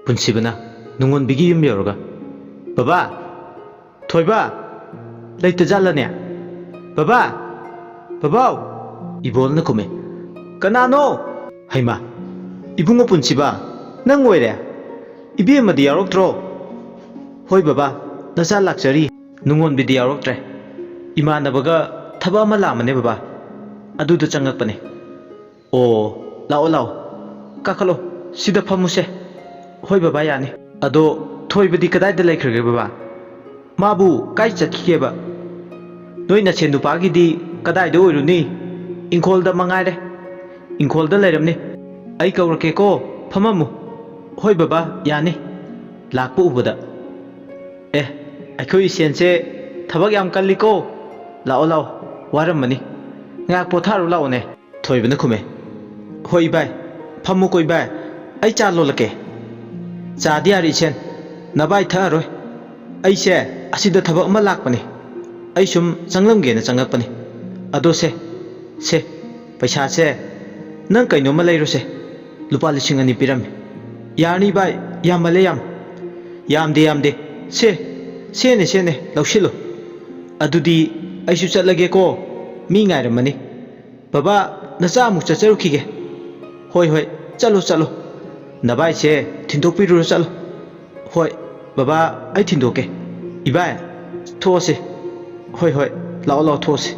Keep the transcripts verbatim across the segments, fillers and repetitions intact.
ꯄꯨꯟꯁꯤꯕꯅ ꯅꯨꯡꯉꯣꯟꯕꯤꯒꯤ ꯌꯨꯝ ꯌꯧꯔꯒ, "ꯕꯕꯥ, ꯊꯣꯏꯕ, ꯂꯩꯇꯖꯥꯠꯂꯅꯦ? ꯕꯕꯥ, ꯕꯕꯥꯎ!" ꯏꯕꯣꯜꯅ ꯈꯨꯝꯃꯦ, "ꯀꯅꯥꯅꯣ?" "ꯍꯩꯃꯥ, ꯏꯕꯨꯡꯉꯣ ꯄꯨꯟꯁꯤꯕ, ꯅꯪ ꯑꯣꯏꯔꯦ? ꯏꯕꯦꯝꯃꯗꯤ ꯌꯥꯎꯔꯛꯇ꯭ꯔꯣ?" "ꯍꯣꯏ ꯕꯕꯥ, ꯅꯆꯥ ꯂꯥꯛꯆꯔꯤ꯫ ꯅꯨꯡꯉꯣꯟꯕꯤꯗꯤ ꯌꯥꯎꯔꯛꯇ꯭ꯔꯦ꯫ ꯏꯃꯥꯟꯅꯕꯒ ꯊꯕꯛ ꯑꯃ ꯂꯥꯛꯑꯝꯕꯅꯦ ꯕꯕꯥ, ꯑꯗꯨꯗ ꯆꯪꯉꯛꯄꯅꯦ꯫" "ꯑꯣ, ꯂꯥꯛꯑꯣ ꯂꯥꯛꯑꯣ, ꯀꯥꯈꯠꯂꯣ, ꯁꯤꯗ ꯐꯝꯃꯨꯁꯦ꯫" "ꯍꯣꯏ ꯕꯕꯥ, ꯌꯥꯅꯤ꯫" "ꯑꯗꯣ ꯊꯣꯏꯕꯗꯤ ꯀꯗꯥꯏꯗ ꯂꯩꯈ꯭ꯔꯒꯦ ꯕꯕꯥ? ꯃꯥꯕꯨ ꯀꯥꯏ ꯆꯠꯈꯤꯒꯦꯕ? ꯅꯣꯏ ꯅꯁꯦꯟ ꯅꯨꯄꯥꯒꯤꯗꯤ ꯀꯗꯥꯏꯗ ꯑꯣꯏꯔꯨꯅꯤ? ꯏꯪꯈꯣꯜꯗ ꯃꯉꯥꯏꯔꯦ꯫" "ꯏꯪꯈꯣꯜꯗ ꯂꯩꯔꯝꯅꯤ꯫ ꯑꯩ ꯀꯧꯔꯛꯀꯦꯀꯣ, ꯐꯝꯃꯝꯃꯨ꯫" "ꯍꯣꯏ ꯕꯕꯥ, ꯌꯥꯅꯤ꯫" ꯂꯥꯛꯄ ꯎꯕꯗ, "ꯑꯦ, ꯑꯩꯈꯣꯏ ꯏꯁꯦꯟꯁꯦ ꯊꯕꯛ ꯌꯥꯝ ꯀꯜꯂꯤꯀꯣ꯫ ꯂꯥꯛꯑꯣ ꯂꯥꯛꯑꯣ, ꯋꯥꯔꯝꯃꯅꯤ꯫ ꯉꯥꯏꯍꯥꯛ ꯄꯣꯊꯥꯔꯨ ꯂꯥꯛꯑꯣꯅꯦ꯫" ꯊꯣꯏꯕꯅ ꯈꯨꯝꯃꯦ, "ꯍꯣꯏ ꯏꯕꯥꯏ, ꯐꯝꯃꯨꯀꯣ ꯏꯕꯥꯏ, ꯑꯩ ꯆꯥ ꯂꯣꯜꯂꯛꯀꯦ꯫ ꯆꯥꯗꯤ ꯌꯥꯔꯦ ꯏꯁꯦꯟ, ꯅꯕꯥꯏ ꯊꯛꯑꯔꯣꯏ꯫ ꯑꯩꯁꯦ ꯑꯁꯤꯗ ꯊꯕꯛ ꯑꯃ ꯂꯥꯛꯄꯅꯤ꯫ ꯑꯩ ꯁꯨꯝ ꯆꯪꯂꯝꯒꯦꯅ ꯆꯪꯉꯛꯄꯅꯤ꯫ ꯑꯗꯣ ꯁꯦ, ꯁꯦ, ꯄꯩꯁꯥꯁꯦ ꯅꯪ ꯀꯩꯅꯣꯝꯃ ꯂꯩꯔꯨꯁꯦ꯫ ꯂꯨꯄꯥ ꯂꯤꯁꯤꯡ ꯑꯅꯤ ꯄꯤꯔꯝꯃꯤ꯫" "ꯌꯥꯔꯅꯤ ꯏꯕꯥꯏ, ꯌꯥꯝꯃꯜꯂꯦ ꯌꯥꯝ꯫" "ꯌꯥꯝꯗꯦ, ꯌꯥꯝꯗꯦ꯫ ꯁꯦ, ꯁꯦꯅꯦ, ꯁꯦꯅꯦ, ꯂꯧꯁꯤꯜꯂꯨ꯫ ꯑꯗꯨꯗꯤ ꯑꯩꯁꯨ ꯆꯠꯂꯒꯦꯀꯣ, ꯃꯤ ꯉꯥꯏꯔꯝꯃꯅꯤ꯫ ꯕꯕꯥ, ꯅꯆꯥ ꯑꯃꯨꯛ ꯆꯠꯆꯔꯨꯈꯤꯒꯦ꯫" "ꯍꯣꯏ, ꯍꯣꯏ, ꯆꯠꯂꯣ, ꯆꯠꯂꯣ꯫ ꯅꯕꯥꯏꯁꯦ ꯊꯤꯟꯗꯣꯛꯄꯤꯔꯨꯔꯣ, ꯆꯠꯂꯣ꯫" "ꯍꯣꯏ, ꯕꯕꯥ, ꯑꯩ ꯊꯤꯟꯗꯣꯛꯀꯦ꯫ ꯏꯕꯥꯏ, ꯊꯣꯛꯑꯁꯤ꯫" "ꯍꯣꯏ, ꯍꯣꯏ, ꯂꯥꯛꯑꯣ, ꯂꯥꯛꯑꯣ, ꯊꯣꯛꯑꯁꯤ꯫"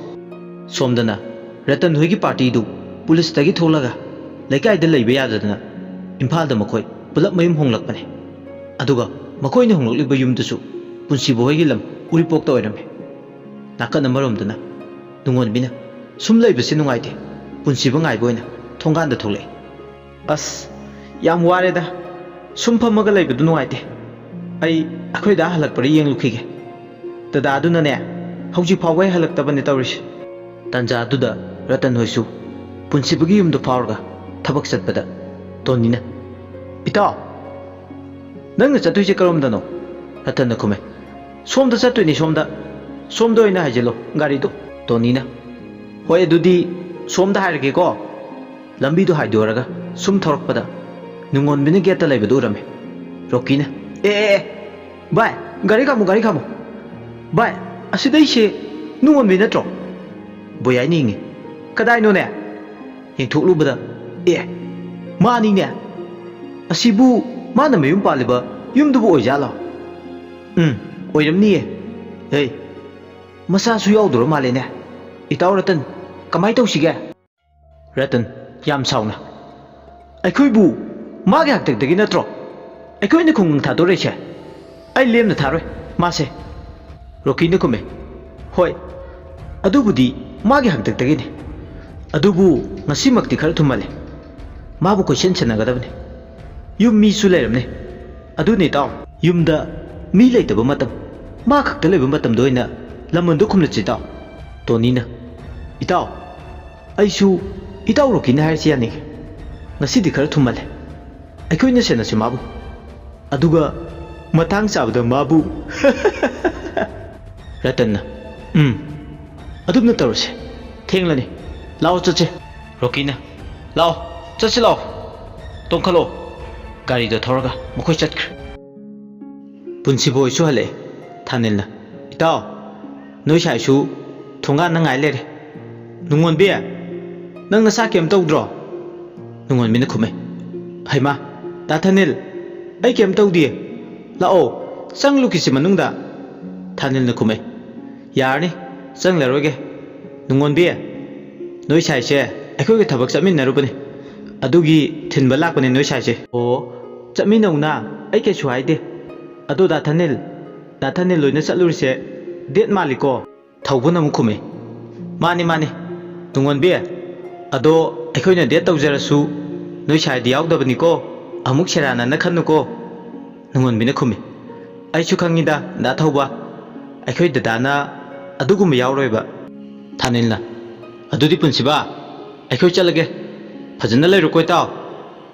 ꯁꯣꯝꯗꯅ ꯔꯇꯟ ꯍꯣꯏꯒꯤ ꯄꯥꯔꯇꯤꯗꯨ ꯄꯨꯂꯤꯁꯇꯒꯤ ꯊꯣꯛꯂꯒ ꯂꯩꯀꯥꯏꯗ ꯂꯩꯕ ꯌꯥꯗꯗꯅ ꯏꯝꯐꯥꯜꯗ ꯃꯈꯣꯏ ꯄꯨꯂꯞ ꯃꯌꯨꯝ ꯍꯣꯡꯂꯛꯄꯅꯤ꯫ ꯑꯗꯨꯒ ꯃꯈꯣꯏꯅ ꯍꯣꯡꯂꯛꯂꯤꯕ ꯌꯨꯝꯗꯨꯁꯨ ꯄꯨꯟꯁꯤꯕ ꯍꯣꯏꯒꯤ ꯂꯝ ꯎꯔꯤꯄꯣꯛꯇ ꯑꯣꯏꯔꯝꯃꯤ꯫ ꯅꯥꯀꯟ ꯑꯃꯔꯣꯝꯗꯅ ꯅꯨꯡꯉꯣꯟꯕꯤꯅ ꯁꯨꯝ ꯂꯩꯕꯁꯦ ꯅꯨꯡꯉꯥꯏꯇꯦ, ꯄꯨꯟꯁꯤꯕ ꯉꯥꯏꯕ ꯑꯣꯏꯅ ꯊꯣꯡꯒꯥꯟꯗ ꯊꯣꯛꯂꯛꯏ꯫ "ꯑꯁ, ꯌꯥꯝ ꯋꯥꯔꯦꯗ, ꯁꯨꯝ ꯐꯝꯃꯒ ꯂꯩꯕꯗꯨ ꯅꯨꯡꯉꯥꯏꯇꯦ꯫ ꯑꯩ ꯑꯩꯈꯣꯏ ꯗꯥ ꯍꯜꯂꯛꯄ꯭ꯔꯥ ꯌꯦꯡꯂꯨꯈꯤꯒꯦ꯫ ꯗꯗꯥꯗꯨꯅꯅꯦ, ꯍꯧꯖꯤꯛ ꯐꯥꯎꯕ ꯍꯜꯂꯛꯇꯕꯅꯦ ꯇꯧꯔꯤꯁꯦ꯫" ꯇꯥꯟꯖꯥꯗꯨꯗ ꯔꯇꯟ ꯍꯣꯏꯁꯨ ꯄꯨꯟꯁꯤꯕꯒꯤ ꯌꯨꯝꯗ ꯐꯥꯎꯔꯒ ꯊꯕꯛ ꯆꯠꯄꯗ ꯇꯣꯅꯤꯅ, "ꯏꯇꯥꯎ, ꯅꯪꯅ ꯆꯠꯇꯣꯏꯁꯦ ꯀꯔꯣꯝꯗꯅꯣ?" ꯔꯇꯟꯅ ꯈꯨꯝꯃꯦ, "ꯁꯣꯝꯗ ꯆꯠꯇꯣꯏꯅꯤ, ꯁꯣꯝꯗ꯫ ꯁꯣꯝꯗ ꯑꯣꯏꯅ ꯍꯥꯏꯖꯤꯜꯂꯣ ꯒꯥꯔꯤꯗꯣ꯫" ꯇꯣꯅꯤꯅ, "ꯍꯣꯏ, ꯑꯗꯨꯗꯤ ꯁꯣꯝꯗ ꯍꯥꯏꯔꯒꯦꯀꯣ꯫" ꯂꯝꯕꯤꯗꯣ ꯍꯥꯏꯗꯣꯔꯒ ꯁꯨꯝ ꯊꯧꯔꯛꯄꯗ ꯅꯨꯡꯉꯣꯟꯕꯤꯅ ꯒꯦꯠꯇ ꯂꯩꯕꯗꯨ ꯎꯔꯝꯃꯤ꯫ ꯔꯣꯀꯤꯅ, "ꯑꯦ ꯑꯦ ꯑꯦ, ꯚꯥꯏ, ꯒꯥꯔꯤ ꯈꯥꯝꯃꯣ, ꯒꯥꯔꯤ ꯈꯥꯝꯃꯣ꯫ ꯚꯥꯏ, ꯑꯁꯤꯗꯩꯁꯦ ꯅꯨꯡꯉꯣꯟꯕꯤ ꯅꯠꯇ꯭ꯔꯣ?" ꯕꯣꯌꯥꯏꯅ ꯌꯦꯡꯉꯤ꯫ "ꯀꯗꯥꯏꯅꯣꯅꯦ?" ꯌꯦꯡꯊꯣꯛꯂꯨꯕꯗ, "ꯑꯦ, ꯃꯥꯅꯤꯅꯦ꯫ ꯑꯁꯤꯕꯨ ꯃꯥꯅ ꯃꯌꯨꯝ ꯄꯥꯜꯂꯤꯕ ꯌꯨꯝꯗꯨꯕꯨ ꯑꯣꯏꯖꯥꯠꯂꯣ? ꯎꯝ, ꯑꯣꯏꯔꯝꯅꯤꯌꯦ꯫ ꯍꯩ, ꯃꯆꯥꯁꯨ ꯌꯥꯎꯗꯣꯔ ꯃꯥꯜꯂꯦꯅꯦ꯫ ꯏꯇꯥꯎ ꯔꯇꯟ, ꯀꯃꯥꯏ ꯇꯧꯁꯤꯒꯦ?" ꯔꯇꯟ, ꯌꯥꯝ ꯁꯥꯎꯅ, "ꯑꯩꯈꯣꯏꯕꯨ ꯃꯥꯒꯤ ꯍꯥꯛꯇꯛꯇꯒꯤ ꯅꯠꯇ꯭ꯔꯣ? ꯑꯩꯈꯣꯏꯅ ꯈꯨꯡꯒꯪ ꯊꯥꯗꯣꯔꯛꯏꯁꯦ? ꯑꯩ ꯂꯦꯝꯅ ꯊꯥꯔꯣꯏ ꯃꯥꯁꯦ꯫" ꯔꯣꯀꯤꯅ ꯈꯨꯝꯃꯦ, "ꯍꯣꯏ, ꯑꯗꯨꯕꯨꯗꯤ ꯃꯥꯒꯤ ꯍꯥꯛꯇꯛꯇꯒꯤꯅꯤ꯫ ꯑꯗꯨꯕꯨ ꯉꯁꯤꯃꯛꯇꯤ ꯈꯔ ꯊꯨꯝꯃꯜꯂꯦ꯫ ꯃꯥꯕꯨ ꯀꯣꯏꯁꯦꯟ ꯁꯦꯟꯅꯒꯗꯕꯅꯤ꯫ ꯌꯨꯝ ꯃꯤꯁꯨ ꯂꯩꯔꯝꯅꯤ꯫ ꯑꯗꯨꯅꯤ ꯏꯇꯥꯎ, ꯌꯨꯝꯗ ꯃꯤ ꯂꯩꯇꯕ ꯃꯇꯝ, ꯃꯥ ꯈꯛꯇ ꯂꯩꯕ ꯃꯇꯝꯗ ꯑꯣꯏꯅ ꯂꯃꯟꯗꯣ ꯈꯨꯝꯂꯁꯤ ꯏꯇꯥꯎ꯫" ꯇꯣꯅꯤꯅ, "ꯏꯇꯥꯎ, ꯑꯩꯁꯨ ꯏꯇꯥꯎ ꯔꯣꯀꯤꯅ ꯍꯥꯏꯔꯤꯁꯤ ꯌꯥꯅꯤꯡꯉꯤ꯫ ꯉꯁꯤꯗꯤ ꯈꯔ ꯊꯨꯝꯃꯜꯂꯦ꯫ ꯑꯩꯈꯣꯏꯅ ꯁꯦꯟꯅꯁꯤ ꯃꯥꯕꯨ꯫ ꯑꯗꯨꯒ ꯃꯇꯥꯡ ꯆꯥꯕꯗ ꯃꯥꯕꯨ꯫" ꯔꯇꯟꯅ, "ꯎꯝ, ꯑꯗꯨꯝꯅ ꯇꯧꯔꯁꯦ꯫ ꯊꯦꯡꯂꯅꯤ꯫ ꯂꯥꯛꯑꯣ ꯆꯠꯁꯦ꯫" ꯔꯣꯀꯤꯅ, "ꯂꯥꯛꯑꯣ, ꯆꯠꯁꯤ ꯂꯥꯛꯑꯣ꯫ ꯇꯣꯡꯈꯠꯂꯛꯑꯣ꯫" ꯒꯥꯔꯤꯗꯣ ꯊꯧꯔꯒ ꯃꯈꯣꯏ ꯆꯠꯈ꯭ꯔꯦ꯫ ꯄꯨꯟꯁꯤꯕ ꯍꯣꯏꯁꯨ ꯍꯜꯂꯛꯑꯦ꯫ ꯊꯥꯅꯤꯜꯅ, "ꯏꯇꯥꯎ, ꯅꯣꯏ ꯁꯥꯏꯁꯨ ꯊꯣꯡꯒꯥꯟꯗ ꯉꯥꯏ ꯂꯩꯔꯦ꯫ ꯅꯨꯡꯉꯣꯟꯕꯤ, ꯅꯪ ꯅꯁꯥ ꯀꯩꯝ ꯇꯧꯗ꯭ꯔꯣ?" ꯅꯨꯡꯉꯣꯟꯕꯤꯅ ꯈꯨꯝꯃꯦ, "ꯍꯩꯃꯥ, ꯗꯥ ꯊꯥꯅꯤꯜ, ꯑꯩ ꯀꯩꯝ ꯇꯧꯗꯤꯌꯦ꯫ ꯂꯥꯛꯑꯣ, ꯆꯪꯂꯨꯈꯤꯁꯤ ꯃꯅꯨꯡꯗ꯫" ꯊꯥꯅꯤꯜꯅ ꯈꯨꯝꯃꯦ, "ꯌꯥꯔꯅꯤ, ꯆꯪꯂꯔꯣꯏꯒꯦ꯫ ꯅꯨꯡꯉꯣꯟꯕꯤ, ꯅꯣꯏ ꯁꯥꯏꯁꯦ ꯑꯩꯈꯣꯏꯒ ꯊꯕꯛ ꯆꯠꯃꯤꯟꯅꯔꯨꯕꯅꯤ꯫ ꯑꯗꯨꯒꯤ ꯊꯤꯟꯕ ꯂꯥꯛꯄꯅꯦ ꯅꯣꯏ ꯁꯥꯏꯁꯦ꯫" "ꯑꯣ, ꯆꯠꯃꯤꯟꯅꯧꯅ, ꯑꯩ ꯀꯩꯁꯨ ꯍꯥꯏꯗꯦ꯫ ꯑꯗꯣ ꯗꯥ ꯊꯥꯅꯤꯜ, ꯗꯥ ꯊꯥꯅꯤꯜ ꯂꯣꯏꯅ ꯆꯠꯂꯨꯔꯤꯁꯦ date ꯃꯥꯜꯂꯤꯀꯣ?" ꯊꯧꯕꯅ ꯑꯃꯨꯛ ꯈꯨꯝꯃꯤ, "ꯃꯥꯅꯤ, ꯃꯥꯅꯤ, ꯅꯨꯡꯉꯣꯟꯕꯤ, ꯑꯗꯣ ꯑꯩꯈꯣꯏꯅ date ꯇꯧꯖꯔꯁꯨ ꯅꯣꯏ ꯁꯥꯏꯗꯤ ꯌꯥꯎꯗꯕꯅꯤꯀꯣ, ꯑꯃꯨꯛ ꯁꯦꯔꯥꯟꯅꯅ ꯈꯟꯅꯨꯀꯣ꯫" ꯅꯨꯡꯉꯣꯟꯕꯤꯅ ꯈꯨꯝꯃꯤ, "ꯑꯩꯁꯨ ꯈꯪꯉꯤꯗ, ꯗꯥ ꯊꯧꯕ, ꯑꯩꯈꯣꯏ ꯗꯗꯥꯅ ꯑꯗꯨꯒꯨꯝꯕ ꯌꯥꯎꯔꯣꯏꯕ꯫" ꯊꯥꯅꯤꯜꯅ, "ꯑꯗꯨꯗꯤ ꯄꯨꯟꯁꯤꯕ, ꯑꯩꯈꯣꯏ ꯆꯠꯂꯒꯦ꯫ ꯐꯖꯅ ꯂꯩꯔꯨꯀꯣ ꯏꯇꯥꯎ꯫"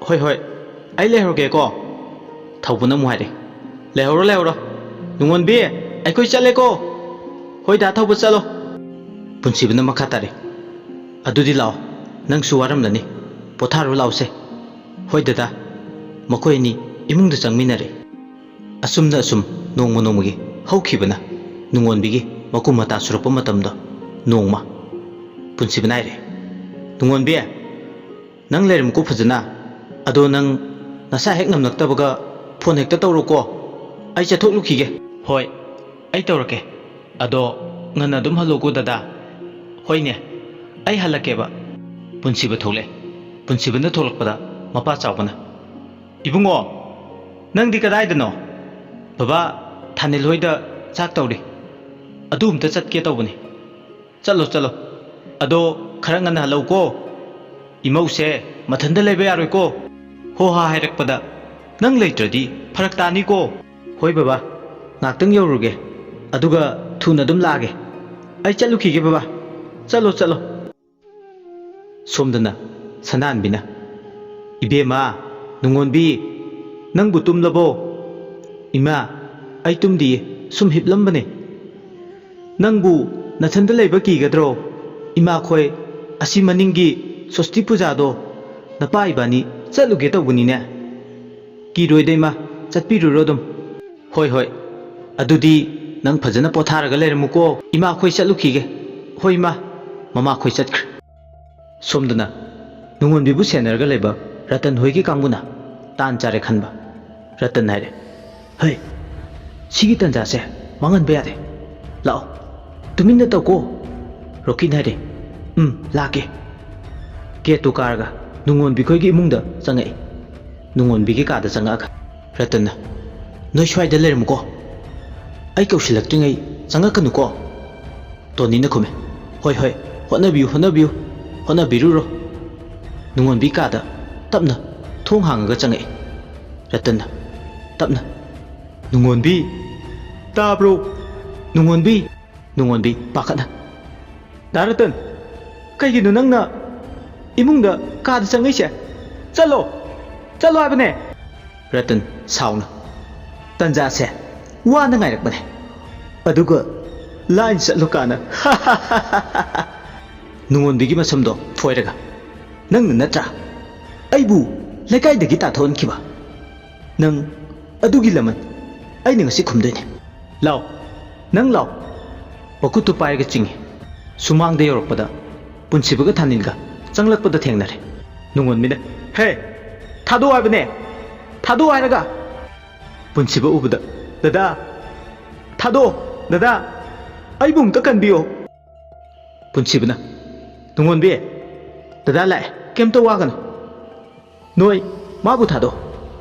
"ꯍꯣꯏ, ꯍꯣꯏ, ꯑꯩ ꯂꯩꯍꯧꯔꯒꯦꯀꯣ꯫" ꯊꯧꯕꯅ ꯑꯃꯨꯛ ꯍꯥꯏꯔꯦ, "ꯂꯩꯍꯧꯔꯣ, ꯂꯩꯍꯧꯔꯣ꯫ ꯅꯨꯡꯉꯣꯟꯕꯤ, ꯑꯩꯈꯣꯏ ꯆꯠꯂꯦꯀꯣ꯫" "ꯍꯣꯏ ꯗꯥ ꯊꯧꯕ, ꯆꯠꯂꯣ꯫" ꯄꯨꯟꯁꯤꯕꯅ ꯃꯈꯥ ꯇꯥꯔꯦ, "ꯑꯗꯨꯗꯤ ꯂꯥꯛꯑꯣ, ꯅꯪꯁꯨ ꯋꯥꯔꯝꯂꯅꯤ, ꯄꯣꯊꯥꯔꯨ ꯂꯥꯛꯑꯣꯁꯦ꯫" "ꯍꯣꯏ ꯗꯗꯥ꯫" ꯃꯈꯣꯏ ꯑꯅꯤ ꯏꯃꯨꯡꯗ ꯆꯪꯃꯤꯟꯅꯔꯦ꯫ ꯑꯁꯨꯝꯅ ꯑꯁꯨꯝ ꯅꯣꯡꯃ ꯅꯣꯡꯃꯒꯤ ꯍꯧꯈꯤꯕꯅ ꯅꯨꯡꯉꯣꯟꯕꯤꯒꯤ ꯃꯀꯨꯝ ꯃꯇꯥ ꯁꯨꯔꯛꯄ ꯃꯇꯝꯗ ꯅꯣꯡꯃ ꯄꯨꯟꯁꯤꯕꯅ ꯍꯥꯏꯔꯦ, "ꯅꯨꯡꯉꯣꯟꯕꯤ, ꯅꯪ ꯂꯩꯔꯝꯃꯨꯀꯣ ꯐꯖꯅ꯫ ꯑꯗꯣ ꯅꯪ ꯅꯁꯥ ꯍꯦꯛ ꯉꯝꯂꯛꯇꯕꯒ ꯐꯣꯟ ꯍꯦꯛꯇ ꯇꯧꯔꯣꯀꯣ꯫ ꯑꯩ ꯆꯠꯊꯣꯛꯂꯨꯈꯤꯒꯦ꯫" "ꯍꯣꯏ, ꯑꯩ ꯇꯧꯔꯛꯀꯦ꯫ ꯑꯗꯣ ꯉꯟꯅ ꯑꯗꯨꯝ ꯍꯜꯂꯣꯀꯣ ꯗꯗꯥ꯫" "ꯍꯣꯏꯅꯦ, ꯑꯩ ꯍꯜꯂꯛꯀꯦꯕ꯫" ꯄꯨꯟꯁꯤꯕ ꯊꯣꯛꯂꯛꯑꯦ꯫ ꯄꯨꯟꯁꯤꯕꯅ ꯊꯣꯛꯂꯛꯄꯗ ꯃꯄꯥ ꯆꯥꯎꯕꯅ, "ꯏꯕꯨꯡꯉꯣ, ꯅꯪꯗꯤ ꯀꯗꯥꯏꯗꯅꯣ?" "ꯕꯕꯥ, ꯊꯥꯅꯤꯜ ꯍꯣꯏꯗ ꯆꯥꯛ ꯇꯧꯔꯤ꯫ ꯑꯗꯨ ꯑꯝꯇ ꯆꯠꯀꯦ ꯇꯧꯕꯅꯤ꯫" "ꯆꯠꯂꯣ, ꯆꯠꯂꯣ꯫ ꯑꯗꯣ ꯈꯔ ꯉꯟꯅ ꯍꯜꯂꯛꯎꯀꯣ꯫ ꯏꯃꯧꯁꯦ ꯃꯊꯟꯇ ꯂꯩꯕ ꯌꯥꯔꯣꯏꯀꯣ꯫ ꯍꯣ ꯍꯥ ꯍꯥꯏꯔꯛꯄꯗ ꯅꯪ ꯂꯩꯇ꯭ꯔꯗꯤ ꯐꯔꯛ ꯇꯥꯅꯤꯀꯣ꯫" "ꯍꯣꯏ ꯕꯕꯥ, ꯉꯥꯛꯇꯪ ꯌꯧꯔꯨꯒꯦ꯫ ꯑꯗꯨꯒ ꯊꯨꯅ ꯑꯗꯨꯝ ꯂꯥꯛꯑꯒꯦ꯫ ꯑꯩ ꯆꯠꯂꯨꯈꯤꯒꯦ ꯕꯕꯥ꯫ ꯆꯠꯂꯣ, ꯆꯠꯂꯣ꯫" ꯁꯣꯝꯗꯅ ꯁꯅꯥꯍꯟꯕꯤꯅ, "ꯏꯕꯦꯝꯃ, ꯅꯨꯡꯉꯣꯟꯕꯤ, ꯅꯪꯕꯨ ꯇꯨꯝꯂꯕꯣ?" "ꯏꯃꯥ, ꯑꯩ ꯇꯨꯝꯗꯤꯌꯦ, ꯁꯨꯝ ꯍꯤꯞꯂꯝꯕꯅꯦ꯫" "ꯅꯪꯕꯨ ꯅꯊꯟꯗ ꯂꯩꯕ ꯀꯤꯒꯗ꯭ꯔꯣ? ꯏꯃꯥꯈꯣꯏ ꯑꯁꯤ ꯃꯅꯤꯡꯒꯤ ꯁꯣꯁꯇꯤ ꯄꯨꯖꯥꯗꯣ ꯅꯄꯥ ꯏꯕꯥꯅꯤ ꯆꯠꯂꯨꯒꯦ ꯇꯧꯕꯅꯤꯅꯦ꯫" "ꯀꯤꯔꯣꯏꯗ ꯏꯃꯥ, ꯆꯠꯄꯤꯔꯨꯔꯣ ꯑꯗꯨꯝ꯫" "ꯍꯣꯏ, ꯍꯣꯏ꯫ ꯑꯗꯨꯗꯤ ꯅꯪ ꯐꯖꯅ ꯄꯣꯊꯥꯔꯒ ꯂꯩꯔꯝꯃꯨꯀꯣ꯫ ꯏꯃꯥꯈꯣꯏ ꯆꯠꯂꯨꯈꯤꯒꯦ꯫" "ꯍꯣꯏ ꯏꯃꯥ꯫" ꯃꯃꯥꯈꯣꯏ ꯆꯠꯈ꯭ꯔꯦ꯫ ꯁꯣꯝꯗꯅ ꯅꯨꯡꯉꯣꯟꯕꯤꯕꯨ ꯁꯦꯟꯅꯔꯒ ꯂꯩꯕ ꯔꯇꯟ ꯍꯣꯏꯒꯤ ꯀꯥꯡꯕꯨꯅ ꯇꯥꯟ ꯆꯥꯔꯦ ꯈꯟꯕ꯫ ꯔꯇꯟ ꯍꯥꯏꯔꯦ, "ꯍꯩ, ꯁꯤꯒꯤ ꯇꯟꯖꯥꯁꯦ ꯃꯥꯡꯍꯟꯕ ꯌꯥꯗꯦ꯫ ꯂꯥꯛꯑꯣ, ꯇꯨꯃꯤꯟꯅ ꯇꯧꯀꯣ꯫" ꯔꯣꯀꯤꯟ ꯍꯥꯏꯔꯦ, "ꯎꯝ, ꯂꯥꯛꯀꯦ꯫" ꯒꯦꯠꯇꯨ ꯀꯥꯔꯒ ꯅꯨꯡꯉꯣꯟꯕꯤꯈꯣꯏꯒꯤ ꯏꯃꯨꯡꯗ ꯆꯪꯉꯛꯏ꯫ ꯅꯨꯡꯉꯣꯟꯕꯤꯒꯤ ꯀꯥꯗ ꯆꯪꯉꯛꯑꯒ ꯔꯇꯟꯅ, "ꯅꯣꯏ ꯁ꯭ꯋꯥꯏꯗ ꯂꯩꯔꯝꯃꯨꯀꯣ꯫ ꯑꯩ ꯀꯧꯁꯤꯜꯂꯛꯇ꯭ꯔꯤꯉꯩ ꯆꯪꯉꯛꯀꯅꯨꯀꯣ꯫" ꯇꯣꯅꯤꯅ ꯈꯨꯝꯃꯦ, "ꯍꯣꯏ, ꯍꯣꯏ, ꯍꯣꯠꯅꯕꯤꯌꯨ, ꯍꯣꯠꯅꯕꯤꯌꯨ, ꯍꯣꯠꯅꯕꯤꯔꯨꯔꯣ꯫" ꯅꯨꯡꯉꯣꯟꯕꯤ ꯀꯥꯗ ꯇꯞꯅ ꯊꯣꯡ ꯍꯥꯡꯉꯒ ꯆꯪꯉꯛꯏ꯫ ꯔꯇꯟꯅ ꯇꯞꯅ, "ꯅꯨꯡꯉꯣꯟꯕꯤ, ꯇꯥꯕ꯭ꯔꯣ? ꯅꯨꯡꯉꯣꯟꯕꯤ!" ꯅꯨꯡꯉꯣꯟꯕꯤ ꯄꯥꯈꯠꯅ, "ꯗꯥ ꯔꯇꯟ, ꯀꯩꯒꯤꯅꯣ ꯅꯪꯅ ꯏꯃꯨꯡꯗ, ꯀꯥꯗ ꯆꯪꯉꯛꯏꯁꯦ? ꯆꯠꯂꯣ! ꯆꯠꯂꯣ ꯍꯥꯏꯕꯅꯦ!" ꯔꯇꯟ ꯁꯥꯎꯅ, "ꯇꯟꯖꯥꯁꯦ ꯋꯥꯅ ꯉꯥꯏꯔꯛꯄꯅꯦ, ꯑꯗꯨꯒ ꯂꯥꯏꯟ ꯆꯠꯂꯨ ꯀꯥꯅ꯫" ꯅꯨꯡꯉꯣꯟꯕꯤꯒꯤ ꯃꯁꯝꯗꯣ ꯐꯣꯏꯔꯒ, "ꯅꯪꯅ ꯅꯠꯇ꯭ꯔꯥ ꯑꯩꯕꯨ ꯂꯩꯀꯥꯏꯗꯒꯤ ꯇꯥꯟꯊꯣꯛꯍꯟꯈꯤꯕ?" "ꯅꯪ ꯑꯗꯨꯒꯤ ꯂꯃꯟ ꯑꯩꯅ ꯉꯁꯤ ꯈꯨꯝꯗꯣꯏꯅꯦ꯫ ꯂꯥꯎ, ꯅꯪ ꯂꯥꯎ!" ꯃꯈꯨꯠꯇꯨ ꯄꯥꯏꯔꯒ ꯆꯤꯡꯏ꯫ ꯁꯨꯃꯥꯡꯗ ꯌꯧꯔꯛꯄꯗ ꯄꯨꯟꯁꯤꯕꯒ ꯊꯥꯅꯤꯜꯒ ꯆꯪꯂꯛꯄꯗ ꯊꯦꯡꯅꯔꯦ꯫ ꯅꯨꯡꯉꯣꯟꯕꯤꯅ, "ꯍꯦ, ꯊꯥꯗꯣꯛꯑꯣ ꯍꯥꯏꯕꯅꯦ! ꯊꯥꯗꯣꯛꯑꯣ ꯍꯥꯏꯔꯒ!" ꯄꯨꯟꯁꯤꯕ ꯎꯕꯗ, "ꯗꯗꯥ, ꯊꯥꯗꯣꯛꯑꯣ, ꯗꯗꯥ! ꯑꯩꯕꯨ ꯑꯃꯨꯛꯇ ꯀꯟꯕꯤꯌꯣ!" ꯄꯨꯟꯁꯤꯕꯅ, "ꯅꯨꯡꯉꯣꯟꯕꯤ, ꯗꯗꯥ ꯂꯥꯛꯑꯦ, ꯀꯩꯝꯇ ꯋꯥꯒꯅꯨ꯫ ꯅꯣꯏ ꯃꯥꯕꯨ ꯊꯥꯗꯣꯛꯑꯣ꯫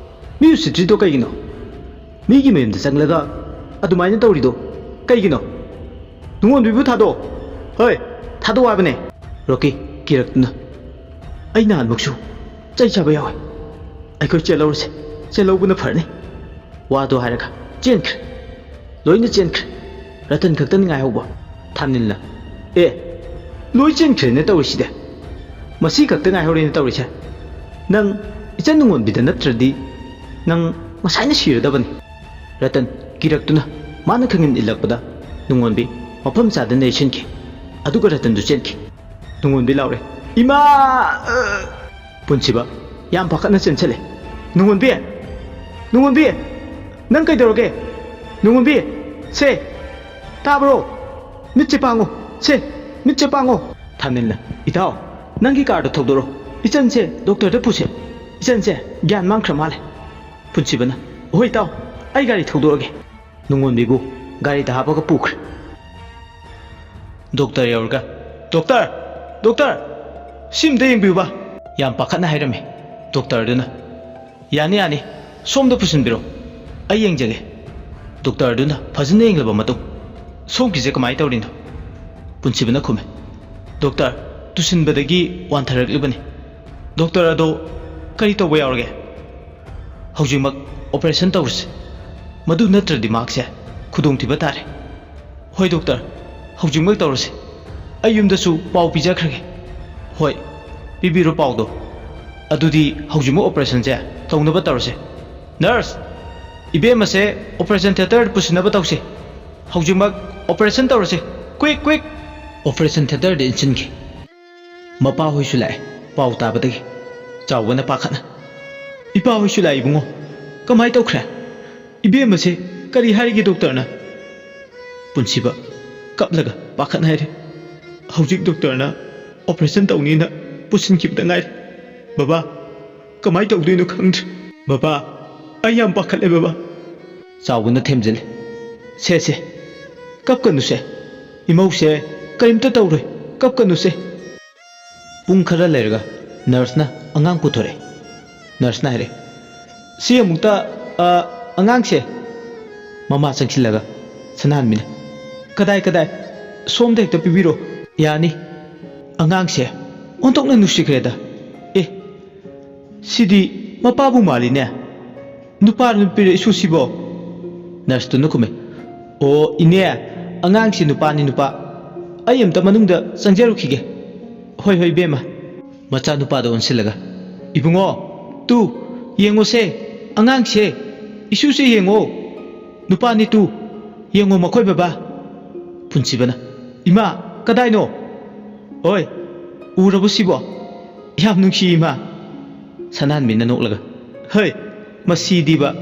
ꯃꯤ ꯎꯁꯤꯠꯇ꯭ꯔꯤꯗꯣ ꯀꯩꯒꯤꯅꯣ? ꯃꯤꯒꯤ ꯃꯌꯨꯝꯗ ꯆꯪꯂꯒ ꯑꯗꯨꯃꯥꯏꯅ ꯇꯧꯔꯤꯗꯣ ꯀꯩꯒꯤꯅꯣ? ꯅꯨꯡꯉꯣꯟꯕꯤꯕꯨ ꯊꯥꯗꯣꯛꯑꯣ꯫ ꯍꯣꯏ, ꯊꯥꯗꯣꯛꯑꯣ ꯍꯥꯏꯕꯅꯦ!" ꯔꯣꯀꯤ ꯀꯤꯔꯛꯇꯨꯅ, "ꯑꯩ ꯅꯍꯥꯟꯃꯨꯛꯁꯨ ꯆꯩ ꯆꯥꯕ ꯌꯥꯎꯋꯦ꯫ ꯑꯩꯈꯣꯏ ꯆꯦꯜꯍꯧꯔꯁꯦ, ꯆꯦꯜꯍꯧꯕꯅ ꯐꯔꯅꯤ꯫" ꯋꯥꯗꯣ ꯍꯥꯏꯔꯒ ꯆꯦꯟꯈ꯭ꯔꯦ꯫ ꯂꯣꯏꯅ ꯆꯦꯟꯈ꯭ꯔꯦ꯫ ꯔꯇꯟ ꯈꯛꯇꯅꯤ ꯉꯥꯏꯍꯧꯕ꯫ ꯊꯥꯅꯤꯜꯅ, "ꯑꯦ, ꯂꯣꯏ ꯆꯦꯟꯈ꯭ꯔꯦꯅꯦ ꯇꯧꯔꯤꯁꯤꯗꯤ꯫ ꯃꯁꯤ ꯈꯛꯇ ꯉꯥꯏꯍꯧꯔꯦꯅꯦ ꯇꯧꯔꯤꯁꯦ꯫ ꯅꯪ ꯏꯆꯟ ꯅꯨꯡꯉꯣꯟꯕꯤꯗ ꯅꯠꯇ꯭ꯔꯗꯤ ꯅꯪ ꯉꯁꯥꯏꯅ ꯁꯤꯔꯗꯕꯅꯤ꯫" ꯔꯇꯟ ꯀꯤꯔꯛꯇꯨꯅ ꯃꯥꯅ ꯈꯪꯍꯟ ꯏꯜꯂꯛꯄꯗ ꯅꯨꯡꯉꯣꯟꯕꯤ ꯃꯐꯝ ꯆꯥꯗꯅ ꯂꯩꯁꯤꯟꯈꯤ꯫ ꯑꯗꯨꯒ ꯔꯇꯟꯗꯨ ꯆꯦꯟꯈꯤ꯫ ꯅꯨꯡꯉꯣꯟꯕꯤ ꯂꯥꯎꯔꯦ, "ꯏꯃꯥ!" ꯑ! ꯄꯨꯟꯁꯤꯕ ꯌꯥꯝ ꯄꯥꯈꯠꯅ ꯆꯦꯟꯁꯤꯜꯂꯦ꯫ "ꯅꯨꯡꯉꯣꯟꯕꯤ! ꯅꯨꯡꯉꯣꯟꯕꯤ! ꯅꯪ ꯀꯩꯗꯧꯔꯒꯦ? ꯅꯨꯡꯉꯣꯟꯕꯤ! ꯁꯦ! ꯇꯥꯕ꯭ꯔꯣ? ꯃꯤꯠꯁꯦ ꯄꯥꯡꯉꯣ! ꯁꯦ! ꯃꯤꯠꯁꯦ ꯄꯥꯡꯉꯣ!" ꯊꯥꯅꯤꯜꯅ, "ꯏꯇꯥꯎ, ꯅꯪꯒꯤ ꯀꯥꯔꯗꯣ ꯊꯧꯗꯣꯔꯣ꯫ ꯏꯆꯟꯁꯦ ꯗꯣꯛꯇꯔꯗ ꯄꯨꯁꯦ꯫ ꯏꯆꯟꯁꯦ ꯒ꯭ꯌꯥꯟ ꯃꯥꯡꯈ꯭ꯔ ꯃꯥꯜꯂꯦ꯫" ꯄꯨꯟꯁꯤꯕꯅ, "ꯍꯣꯏ ꯏꯇꯥꯎ, ꯑꯩ ꯒꯥꯔꯤ ꯊꯧꯗꯣꯛꯑꯒꯦ꯫" ꯅꯨꯡꯉꯣꯟꯕꯤꯕꯨ ꯒꯥꯔꯤꯗ ꯍꯥꯞꯄꯒ ꯄꯨꯈ꯭ꯔꯦ꯫ ꯗꯣꯛꯇꯔ ꯌꯧꯔꯒ, "ꯗꯣꯛꯇꯔ! ꯗꯣꯛꯇꯔ! ꯁꯤ ꯑꯝꯇ ꯌꯦꯡꯕꯤꯌꯨꯕ!" ꯌꯥꯝ ꯄꯥꯈꯠꯅ ꯍꯥꯏꯔꯝꯃꯤ꯫ ꯗꯣꯛꯇꯔꯗꯨꯅ, "ꯌꯥꯅꯤ, ꯌꯥꯅꯤ꯫ ꯁꯣꯝꯗ ꯄꯨꯁꯤꯟꯕꯤꯔꯣ꯫ ꯑꯩ ꯌꯦꯡꯖꯒꯦ꯫" ꯗꯣꯛꯇꯔꯗꯨꯅ ꯐꯖꯅ ꯌꯦꯡꯂꯕ ꯃꯇꯨꯡ, "ꯁꯣꯝꯒꯤꯁꯦ ꯀꯃꯥꯏ ꯇꯧꯔꯤꯅꯣ?" ꯄꯨꯟꯁꯤꯕꯅ ꯈꯨꯝꯃꯦ, "ꯗꯣꯛꯇꯔ, ꯇꯨꯁꯤꯟꯕꯗꯒꯤ ꯋꯥꯟꯊꯔꯛꯂꯤꯕꯅꯤ꯫ ꯗꯣꯛꯇꯔ, ꯑꯗꯣ ꯀꯔꯤ ꯇꯧꯕ ꯌꯥꯎꯔꯒꯦ?" "ꯍꯧꯖꯤꯛꯃꯛ ꯑꯣꯄꯔꯦꯁꯟ ꯇꯧꯔꯁꯤ꯫ ꯃꯗꯨ ꯅꯠꯇ꯭ꯔꯗꯤ ꯃꯍꯥꯛꯁꯦ ꯈꯨꯗꯣꯡꯊꯤꯕ ꯇꯥꯔꯦ꯫" "ꯍꯣꯏ ꯗꯣꯛꯇꯔ, ꯍꯧꯖꯤꯛꯃꯛ ꯇꯧꯔꯁꯤ꯫ ꯑꯩ ꯌꯨꯝꯗꯁꯨ ꯄꯥꯎ ꯄꯤꯖꯈ꯭ꯔꯒꯦ꯫" "ꯍꯣꯏ, ꯄꯤꯕꯤꯔꯣ ꯄꯥꯎꯗꯣ꯫ ꯑꯗꯨꯗꯤ ꯍꯧꯖꯤꯛꯃꯛ ꯑꯣꯄꯔꯦꯁꯟꯁꯦ ꯇꯧꯅꯕ ꯇꯧꯔꯁꯤ꯫ ꯅꯔꯁ, ꯏꯕꯦꯝꯃꯁꯦ ꯑꯣꯄꯔꯦꯁꯟ ꯊꯤꯌꯦꯇꯔꯗ ꯄꯨꯁꯤꯟꯅꯕ ꯇꯧꯁꯤ꯫ ꯍꯧꯖꯤꯛꯃꯛ ꯑꯣꯄꯔꯦꯁꯟ ꯇꯧꯔꯁꯤ꯫ Quick, quick!" ꯑꯣꯄꯔꯦꯁꯟ ꯊꯤꯌꯦꯇꯔꯗ ꯏꯟꯁꯤꯟꯈꯤ꯫ ꯃꯄꯥꯍꯣꯏꯁꯨ ꯂꯥꯛꯑꯦ꯫ ꯄꯥꯎ ꯇꯥꯕꯗꯒꯤ ꯆꯥꯎꯕꯅ ꯄꯥꯈꯠꯅ, "ꯏꯄꯥꯍꯣꯏꯁꯨ ꯂꯥꯛꯑꯦ ꯏꯕꯨꯡꯉꯣ꯫ ꯀꯃꯥꯏ ꯇꯧꯈ꯭ꯔꯦ? ꯏꯕꯦꯝꯃꯁꯦ ꯀꯔꯤ ꯍꯥꯏꯔꯤꯒꯦ ꯗꯣꯛꯇꯔꯅ? ꯄꯨꯟꯁꯤꯕ ꯀꯞꯂꯒ ꯄꯥꯈꯠ ꯍꯥꯏꯔꯦ꯫ ꯍꯧꯖꯤꯛ ꯗꯣꯛꯇꯔꯅ ꯑꯣꯄꯔꯦꯁꯟ ꯇꯧꯅꯤꯅ ꯄꯨꯁꯤꯟꯈꯤꯕꯗ ꯉꯥꯏꯔꯤ꯫ ꯕꯕꯥ, ꯀꯃꯥꯏ ꯇꯧꯗꯣꯏꯅꯣ ꯈꯪꯗ꯭ꯔꯦ꯫ ꯕꯕꯥ, ꯑꯩ ꯌꯥꯝ ꯄꯥꯈꯠꯂꯦ ꯕꯕꯥ꯫ ꯆꯥꯎꯕꯅ ꯊꯦꯝꯖꯤꯜꯂꯦ꯫ ꯁꯦ ꯁꯦ, ꯀꯞꯀꯅꯨꯁꯦ꯫ ꯏꯃꯧꯁꯦ ꯀꯔꯤꯝꯇ ꯇꯧꯔꯣꯏ꯫ ꯀꯞꯀꯅꯨꯁꯦ꯫ ꯄꯨꯡ ꯈꯔ ꯂꯩꯔꯒ ꯅꯔꯁꯅ ꯑꯉꯥꯡ ꯄꯨꯊꯣꯔꯛꯑꯦ꯫ ꯅꯔꯁꯅ ꯍꯥꯏꯔꯛꯑꯦ, "ꯁꯤ ꯑꯃꯨꯛꯇ, ꯑ, ꯑꯉꯥꯡꯁꯦ꯫" ꯃꯃꯥ ꯆꯪꯁꯤꯜꯂꯒ ꯁꯅꯥꯍꯟꯕꯤꯅ, "ꯀꯗꯥꯏ ꯀꯗꯥꯏ? ꯁꯣꯝꯗ ꯍꯦꯛꯇ ꯄꯤꯕꯤꯔꯣ꯫" "ꯌꯥꯅꯤ꯫" ꯑꯉꯥꯡꯁꯦ ꯑꯣꯟꯊꯣꯛꯅ ꯅꯨꯡꯁꯤꯈ꯭ꯔꯦꯗ꯫ ꯑꯦ, ꯁꯤꯗꯤ ꯃꯄꯥꯕꯨ ꯃꯥꯜꯂꯤꯅꯦ꯫ ꯅꯨꯄꯥꯔꯣ ꯅꯨꯄꯤꯔꯣ ꯏꯁꯨꯁꯤꯕꯣ?" ꯅꯔꯁꯇꯨꯅ ꯈꯨꯝꯃꯦ, "ꯑꯣ ꯏꯅꯦ, ꯑꯉꯥꯡꯁꯤ ꯅꯨꯄꯥꯅꯤ ꯅꯨꯄꯥ꯫ ꯑꯩ ꯑꯝꯇ ꯃꯅꯨꯡꯗ ꯆꯪꯖꯔꯨꯈꯤꯒꯦ꯫" "ꯍꯣꯏ ꯍꯣꯏ ꯏꯕꯦꯝꯃ꯫" ꯃꯆꯥꯅꯨꯄꯥꯗ ꯑꯣꯟꯁꯤꯜꯂꯒ, "ꯏꯕꯨꯡꯉꯣ, ꯇꯨ, ꯌꯦꯡꯉꯣꯁꯦ, ꯑꯉꯥꯡꯁꯦ, ꯏꯁꯨꯁꯦ ꯌꯦꯡꯉꯣ, ꯅꯨꯄꯥꯅꯤ ꯇꯨ, ꯌꯦꯡꯉꯣ ꯃꯈꯣꯏ ꯕꯕꯥ꯫" ꯄꯨꯟꯁꯤꯕꯅ, "ꯏꯃꯥ, ꯀꯗꯥꯏꯅꯣ? ꯑꯣꯏ, ꯎꯔꯕꯣ ꯁꯤꯕꯣ? ꯌꯥꯝ ꯅꯨꯡꯁꯤ ꯏꯃꯥ꯫" ꯁꯅꯥꯍꯟꯕꯤꯅ ꯅꯣꯛꯂꯒ, "ꯍꯩ, ꯃꯁꯤꯗꯤꯕ,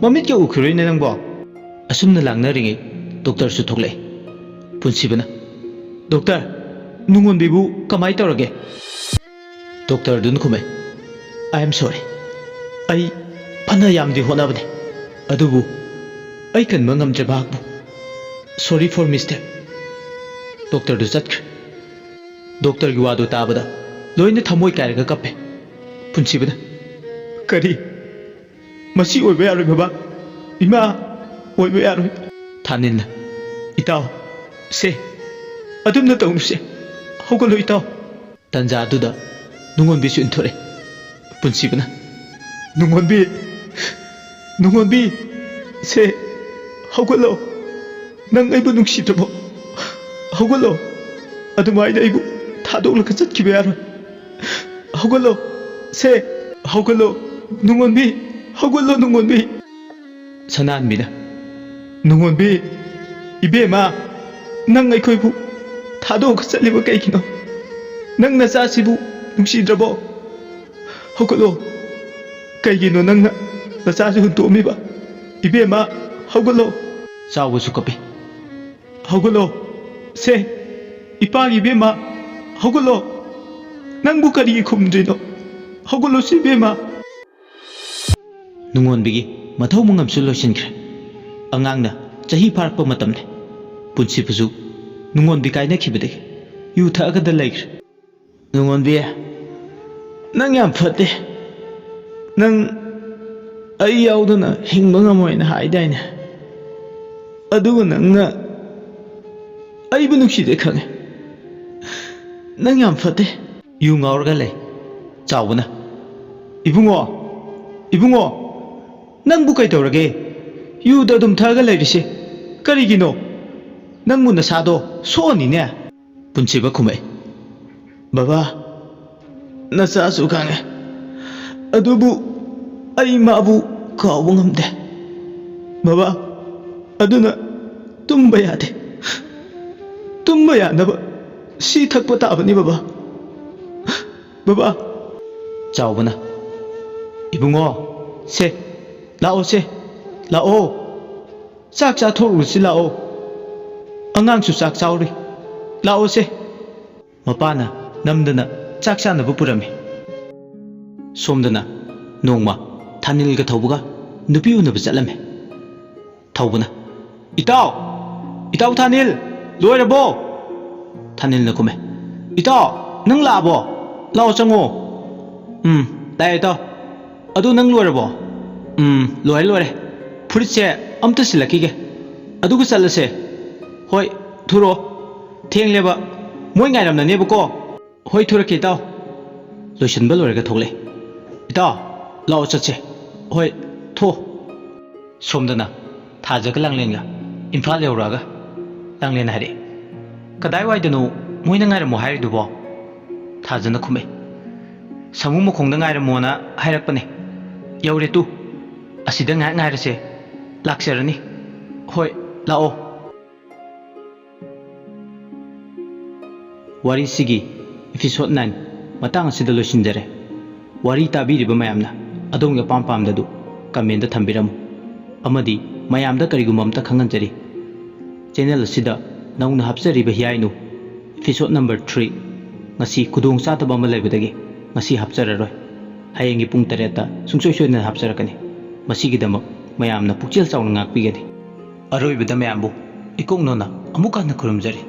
ꯃꯃꯤꯠꯀ ꯎꯈꯤꯔꯣꯏꯅꯦ ꯅꯪꯕꯣ꯫" ꯑꯁꯨꯝꯅ ꯂꯥꯡꯅꯔꯤꯉꯩ ꯗꯣꯛꯇꯔꯁꯨ ꯊꯣꯛꯂꯛꯑꯦ꯫ ꯄꯨꯟꯁꯤꯕꯅ, "ꯗꯣꯛꯇꯔ, ꯅꯨꯡꯉꯣꯟꯕꯤꯕꯨ ꯀꯃꯥꯏ ꯇꯧꯔꯒꯦ?" ꯗꯣꯛꯇꯔꯗꯨꯅ ꯈꯨꯝꯃꯦ, "I am sorry꯫ ꯑꯩ ꯐꯅ ꯌꯥꯝꯗꯤ ꯍꯣꯠꯅꯕꯅꯤ, ꯑꯗꯨꯕꯨ ꯑꯩ ꯀꯟꯕ ꯉꯝꯗ꯭ꯔꯦ ꯃꯍꯥꯛꯄꯨ꯫ Sorry for mistake꯫" ꯗꯣꯛꯇꯔꯗꯨ ꯆꯠꯈ꯭ꯔꯦ꯫ ꯗꯣꯛꯇꯔꯒꯤ ꯋꯥꯗꯨ ꯇꯥꯕꯗ ꯂꯣꯏꯅ ꯊꯃꯣꯏ ꯀꯥꯏꯔꯒ ꯀꯞꯄꯦ꯫ ꯄꯨꯟꯁꯤꯕꯅ, "ꯀꯔꯤ? ꯃꯁꯤ ꯑꯣꯏꯕ ꯌꯥꯔꯣꯏ ꯕꯕꯥ꯫ ꯏꯃꯥ, ꯑꯣꯏꯕ ꯌꯥꯔꯣꯏ꯫" ꯊꯥꯅꯤꯜꯅ, "ꯏꯇꯥꯎ, ꯁꯦ, ꯑꯗꯨꯝꯅ ꯇꯧꯅꯨꯁꯦ꯫ ꯍꯧꯒꯠꯂꯣ ꯏꯇꯥꯎ꯫" ꯇꯟꯖꯥꯗꯨꯗ ꯅꯨꯡꯉꯣꯟꯕꯤꯁꯨ ꯏꯟꯊꯣꯔꯛꯑꯦ꯫ ꯄꯨꯟꯁꯤꯕꯅ, "ꯅꯨꯡꯉꯣꯟꯕꯤ, ꯅꯨꯡꯉꯣꯟꯕꯤ, ꯁꯦ, ꯍꯧꯒꯠꯂꯣ꯫ ꯅꯪ ꯑꯩꯕꯨ ꯅꯨꯡꯁꯤꯗ꯭ꯔꯕꯣ? ꯍꯧꯒꯠꯂꯣ꯫ ꯑꯗꯨꯃꯥꯏꯅ ꯑꯩꯕꯨ ꯊꯥꯗꯣꯛꯂꯒ ꯆꯠꯈꯤꯕ ꯌꯥꯔꯣꯏ꯫ ꯍꯧꯒꯠꯂꯣ, ꯁꯦ, ꯍꯧꯒꯠꯂꯣ, ꯅꯨꯡꯉꯣꯟꯕꯤ, ꯍꯧꯒꯠꯂꯣ, ꯅꯨꯡꯉꯣꯟꯕꯤ꯫" ꯁꯅꯥꯍꯟꯕꯤꯅ, "ꯅꯨꯡꯉꯣꯟꯕꯤ, ꯏꯕꯦꯝꯃ, ꯅꯪ ꯑꯩꯈꯣꯏꯕꯨ ꯊꯥꯗꯣꯛꯑꯒ ꯆꯠꯂꯤꯕ ꯀꯩꯒꯤꯅꯣ? ꯅꯪ ꯅꯆꯥꯁꯤꯕꯨ ꯅꯨꯡꯁꯤꯗ꯭ꯔꯕꯣ? ꯍꯧꯒꯠꯂꯣ꯫ ꯀꯩꯒꯤꯅꯣ ꯅꯪꯅ ꯅꯆꯥꯁꯨ ꯍꯨꯟꯇꯣꯛꯑꯝꯃꯤꯕ꯫ ꯏꯕꯦꯝꯃ, ꯍꯧꯒꯠꯂꯣ꯫ ꯆꯥꯎꯕꯁꯨ ꯀꯞꯄꯤ꯫ ꯍꯧꯒꯠꯂꯣ꯫ ꯁꯦ, ꯏꯄꯥꯒꯤ ꯏꯕꯦꯝꯃ, ꯍꯧꯒꯠꯂꯣ꯫ ꯅꯪꯕꯨ ꯀꯔꯤꯒꯤ ꯈꯨꯝꯗ꯭ꯔꯤꯅꯣ? ꯍꯧꯒꯠꯂꯣ ꯁꯤ ꯏꯕꯦꯝꯃ꯫ ꯅꯨꯡꯉꯣꯟꯕꯤꯒꯤ ꯃꯊꯧ ꯃꯉꯝꯁꯨ ꯂꯣꯏꯁꯤꯟꯈ꯭ꯔꯦ꯫ ꯑꯉꯥꯡꯅ ꯆꯍꯤ ꯐꯥꯔꯛꯄ ꯃꯇꯝꯅꯤ꯫ ꯄꯨꯟꯁꯤꯕꯨꯁꯨ ꯅꯨꯡꯉꯣꯟꯕꯤ ꯀꯥꯏꯅꯈꯤꯕꯗꯒꯤ ꯌꯨ ꯊꯛꯑꯒꯗ ꯂꯩꯈ꯭ꯔꯦ꯫ ꯅꯨꯡꯉꯣꯟꯕꯤ, ꯅꯪ ꯌꯥꯝ ꯐꯠꯇꯦ꯫ ꯅꯪ ꯑꯩ ꯌꯥꯎꯗꯅ ꯍꯤꯡꯕ ꯉꯝꯃꯣꯏꯅ ꯍꯥꯏꯗꯥꯏꯅꯦ? ꯑꯗꯨꯒ ꯅꯪꯅ ꯑꯩꯕꯨ ꯅꯨꯡꯁꯤꯗꯦ ꯈꯪꯉꯦ꯫ ꯅꯪ ꯌꯥꯝ ꯐꯠꯇꯦ꯫ ꯌꯨ ꯉꯥꯎꯔꯒ ꯂꯩ꯫ ꯆꯥꯎꯕꯅ, "ꯏꯕꯨꯡꯉꯣ, ꯏꯕꯨꯡꯉꯣ, ꯅꯪꯕꯨ ꯀꯩꯗꯧꯔꯒꯦ? ꯌꯨꯗ ꯑꯗꯨꯝ ꯊꯛꯑꯒ ꯂꯩꯔꯤꯁꯦ ꯀꯔꯤꯒꯤꯅꯣ? ꯅꯪꯕꯨ ꯅꯁꯥꯗꯣ ꯁꯣꯛꯑꯅꯤꯅꯦ꯫" ꯄꯨꯟꯁꯤꯕ ꯈꯨꯝꯃꯛꯏ, "ꯕꯕꯥ, ꯅꯆꯥꯁꯨ ꯈꯪꯉꯦ, ꯑꯗꯨꯕꯨ ꯑꯩ ꯃꯥꯕꯨ ꯀꯥꯎꯕ ꯉꯝꯗꯦ꯫ ꯕꯕꯥ, ꯑꯗꯨꯅ ꯇꯨꯝꯕ ꯌꯥꯗꯦ꯫ ꯇꯨꯝꯕ ꯌꯥꯅꯕ ꯁꯤ ꯊꯛꯄ ꯇꯥꯕꯅꯤ ꯕꯕꯥ꯫ ꯕꯕꯥ꯫" ꯆꯥꯎꯕꯅ, "ꯏꯕꯨꯡꯉꯣ, ꯁꯦ, ꯂꯥꯛꯑꯣ ꯁꯦ, ꯂꯥꯛꯑꯣ꯫ ꯆꯥꯛ ꯆꯥꯊꯣꯛꯎꯔꯁꯤ ꯂꯥꯛꯑꯣ꯫ ꯑꯉꯥꯡꯁꯨ ꯆꯥꯛ ꯆꯥꯎꯔꯤ꯫ ꯂꯥꯛꯑꯣ ꯁꯦ꯫" ꯃꯄꯥꯅ ꯅꯝꯗꯅ ꯆꯥꯛ ꯆꯥꯅꯕ ꯄꯨꯔꯝꯃꯤ꯫ ꯁꯣꯝꯗꯅ ꯅꯣꯡꯃ ꯊꯥꯅꯤꯜꯒ ꯊꯧꯕꯒ ꯅꯨꯄꯤ ꯎꯅꯕ ꯆꯠꯂꯝꯃꯤ꯫ ꯊꯧꯕꯅ, "ꯏꯇꯥꯎ! ꯏꯇꯥꯎ ꯊꯥꯅꯤꯜ! ꯂꯣꯏꯔꯕꯣ?" ꯊꯥꯅꯤꯜꯅ ꯈꯨꯝꯃꯦ, "ꯏꯇꯥꯎ, ꯅꯪ ꯂꯥꯛꯑꯕꯣ? ꯂꯥꯛꯑꯣ, ꯆꯪꯉꯣ꯫" "ꯎꯝ, ꯂꯥꯛꯑꯦ ꯏꯇꯥꯎ꯫ ꯑꯗꯨ ꯅꯪ ꯂꯣꯏꯔꯕꯣ?" "ꯎꯝ, ꯂꯣꯏꯔꯦ, ꯂꯣꯏꯔꯦ꯫ ꯐꯨꯔꯤꯠꯁꯦ ꯑꯝꯇ ꯁꯤꯜꯂꯛꯈꯤꯒꯦ꯫ ꯑꯗꯨꯒ ꯆꯠꯂꯁꯦ꯫" "ꯍꯣꯏ, ꯊꯨꯔꯛꯑꯣ꯫ ꯊꯦꯡꯂꯦꯕ꯫ ꯃꯣꯏ ꯉꯥꯏꯔꯝꯅꯅꯦꯕꯀꯣ꯫" "ꯍꯣꯏ, ꯊꯨꯔꯛꯀꯦ ꯏꯇꯥꯎ꯫" ꯂꯣꯏꯁꯤꯟꯕ ꯂꯣꯏꯔꯒ ꯊꯣꯛꯂꯛꯑꯦ꯫ "ꯏꯇꯥꯎ, ꯂꯥꯛꯑꯣ ꯆꯠꯁꯦ꯫" "ꯍꯣꯏ, ꯊꯣꯛꯑꯣ꯫" ꯁꯣꯝꯗꯅ ꯊꯥꯖꯒ ꯂꯥꯡꯂꯦꯟꯒ ꯏꯝꯐꯥꯜ ꯌꯧꯔꯛꯑꯒ ꯂꯥꯡꯂꯦꯟ ꯍꯥꯏꯔꯛꯑꯦ, "ꯀꯗꯥꯏꯋꯥꯏꯗꯅꯣ ꯃꯣꯏꯅ ꯉꯥꯏꯔꯝꯃꯣ ꯍꯥꯏꯔꯤꯗꯨꯕꯣ?" ꯊꯥꯖꯅ ꯈꯨꯝꯃꯛꯑꯦ, "ꯁꯥꯃꯨ ꯃꯈꯣꯡꯗ ꯉꯥꯏꯔꯝꯃꯣꯅ ꯍꯥꯏꯔꯛꯄꯅꯦ꯫ ꯌꯧꯔꯦ ꯇꯨ꯫ ꯑꯁꯤꯗ ꯉꯥꯏꯍꯥꯛ ꯉꯥꯏꯔꯁꯦ꯫ ꯂꯥꯛꯆꯔꯅꯤ꯫ ꯍꯣꯏ, ꯂꯥꯛꯑꯣ꯫" ꯋꯥꯔꯤꯁꯤꯒꯤ episode nine ꯃꯇꯥꯡ ꯑꯁꯤꯗ ꯂꯣꯏꯁꯤꯟꯖꯔꯦ꯫ ꯋꯥꯔꯤ ꯇꯥꯕꯤꯔꯤꯕ ꯃꯌꯥꯝꯅ ꯑꯗꯣꯝꯒꯤ ꯑꯄꯥꯝ ꯄꯥꯝꯗꯗꯨ ꯀꯃꯦꯟꯗ ꯊꯝꯕꯤꯔꯝꯃꯨ꯫ ꯑꯃꯗꯤ ꯃꯌꯥꯝꯗ ꯀꯔꯤꯒꯨꯝꯕ ꯑꯝꯇ ꯈꯪꯍꯟꯖꯔꯤ, ꯆꯦꯅꯦꯜ ꯑꯁꯤꯗ ꯅꯧꯅ ꯍꯥꯞꯆꯔꯤꯕ ꯍꯤꯌꯥꯏꯅꯨ ꯏꯄꯤꯁꯣꯠ ꯅꯝꯕꯔ ꯊ꯭ꯔꯤ ꯉꯁꯤ ꯈꯨꯗꯣꯡ ꯆꯥꯗꯕ ꯑꯃ ꯂꯩꯕꯗꯒꯤ ꯉꯁꯤ ꯍꯥꯞꯆꯔꯔꯣꯏ꯫ ꯍꯌꯦꯡꯒꯤ ꯄꯨꯡ ꯇꯔꯦꯠꯇ ꯁꯨꯡꯁꯣꯏ ꯁꯣꯏꯗꯅ ꯍꯥꯞꯆꯔꯛꯀꯅꯤ꯫ ꯃꯁꯤꯒꯤꯗꯃꯛ ꯃꯌꯥꯝꯅ ꯄꯨꯛꯆꯦꯜ ꯆꯥꯎꯅ ꯉꯥꯛꯄꯤꯒꯅꯤ꯫ ꯑꯔꯣꯏꯕꯗ ꯃꯌꯥꯝꯕꯨ ꯏꯀꯣꯛ ꯅꯣꯟꯅ ꯑꯃꯨꯛ ꯍꯟꯅ ꯈꯨꯔꯨꯝꯖꯔꯤ꯫